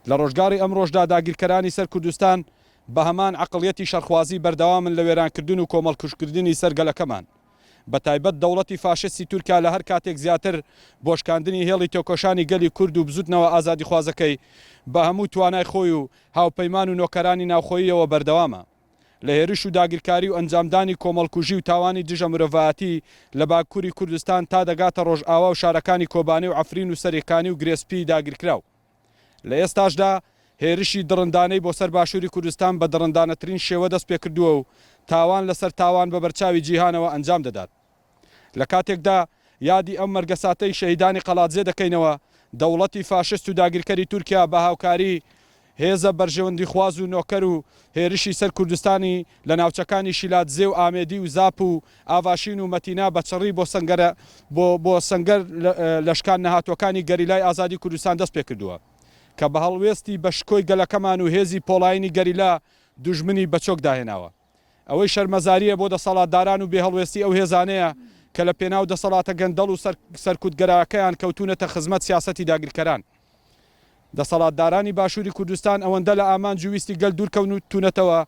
لە ڕۆژگاری ئەمڕۆشدا داگیرکەرانی سەر کوردستان بە هەمان عەقڵیەتی شەڕخوازی بەردەوامن لە وێرانکردن و کۆمەڵکوژکردنی سەر گەلەکەمان. بە تایبەت دەوڵەتی فاشستی تورکیا لە هەر کاتێک زیاتر بۆ شکاندنی هێڵی تێکۆشانی گەلی کورد و بزوتنەوە ئازادیخوازەکەی بە هەموو توانای خۆی و هاوپەیمان و نۆکەرانی ناوخۆییەوە بەردەوامە لە هێرش و داگیرکاری و ئەنجامدانی کۆمەڵکوژی و تاوانی دژە مرۆڤایەتی لە باکوری کوردستان تا دەگاتە ڕۆژئاوا و شارەکانی کۆبانێ و عەفرین و سەرێکانی و گرێسپی داگیرکراو. لە ئێستاشدا هێرشی دڕندانەی بۆ سەر باشوری کوردستان بە دڕندانەترین شێوە دەست پێکردووە و تاوان لەسەر تاوان بە بەرچاوی جیهانەوە ئەنجام دەدات. لە کاتێکدا یادی ئەم مەرگەساتەی شەهیدانی قەڵادزێ دەکەینەوە، دەوڵەتی فاشست و داگیرکەری تورکیا بە هاوکاری هێزە بەرژەوەندیخواز و نۆکەر و هێرشی سەر کوردستانی لە ناوچەکانی شیلادزێ و ئامێدی و زاپ و ئاڤاشین و مەتینا بە چڕی بۆ سەنگەرە بۆ بۆ سەنگەر لە شکان نەهاتووەکانی گەریلای ئازادی کوردستان دەست پێکردووە کە بە هەڵوێستی بە شکۆی گەلەکەمان و هێزی پۆڵایینی گەریلا دوژمنی بە چۆک داهێناوە. ئەوەی شەرمەزارییە بۆ دەسەڵاتداران و بێهەڵوێستی ئەو هێزانەیە کە لە پێناو دەسەڵاتە گەندەڵ و سەرکوتگەراکەیان کەوتوونەتە خزمەت سیاسەتی داگیرکەران. دەسەڵاتدارانی باشووری کوردستان ئەوەندە لە ئامانج و ویستی گەل دوور کەوتوونەتەوە،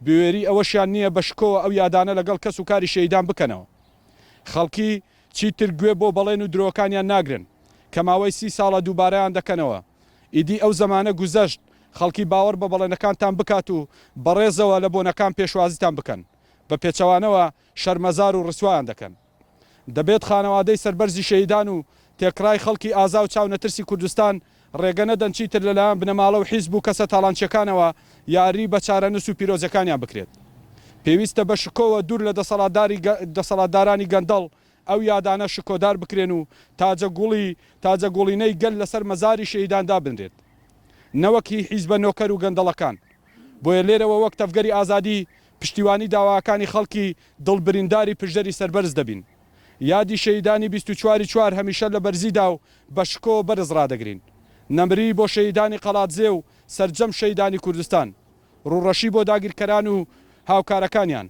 بوێریی ئەوەشیان نییە بە شکۆوە ئەو یادانە لەگەڵ کەس و کاری شەهیدان بکەنەوە. خەڵکی چیتر گوێ بۆ بەڵێن و درۆکانیان ناگرن، کە ماوەی سی ساڵە دووبارەیان دەکەنەوە. ئیدی ئەو زەمانە گوزەشت خەڵکی باوەڕ بە بەڵێنەکانتان بکات و بەڕێزەوە لە بۆنەکان پێشوازیتان بکەن، بە پێچەوانەوە شەرمەزار و ڕیسوایان دەکەن. دەبێت خانەوادەی سەربەرزی شەهیدان و تێکڕای خەڵکی ئازا و چاونەترسی کوردستان ڕێگە نەدەن چیتر لەلایەن بنەماڵە و حیزب و کەسە تاڵانچیەکانەوە یاری بە چارەنوس و پیرۆزیەکانیان بکرێت. پێویستە بە شکۆوە دوور لە دەسەڵاتدارانی گەندەڵ ئەو یادانە شکۆدار بکرێن و تاجە گوڵی تاجە گوڵینەی گەل لەسەر مەزاری شەهیدان دابنرێت نەوەک هی حیزبە نۆکەر و گەندەڵەکان. بۆیە لێرەوە وەک تەڤگەری ئازادی پشتیوانی داواکانی خەڵکی دڵ برینداری پشدەری سەربەرز دەبین. یادی شەهیدانی 24 ی چوار هەمیشە لە بەرزیدا و بە شکۆوە بەرز ڕادەگرین. نەمریی بۆ شەهیدانی قەڵادزێ و سەرجەم شەهیدانی کوردستان. ڕووڕەشی بۆ داگیرکەران و هاوکارەکانیان.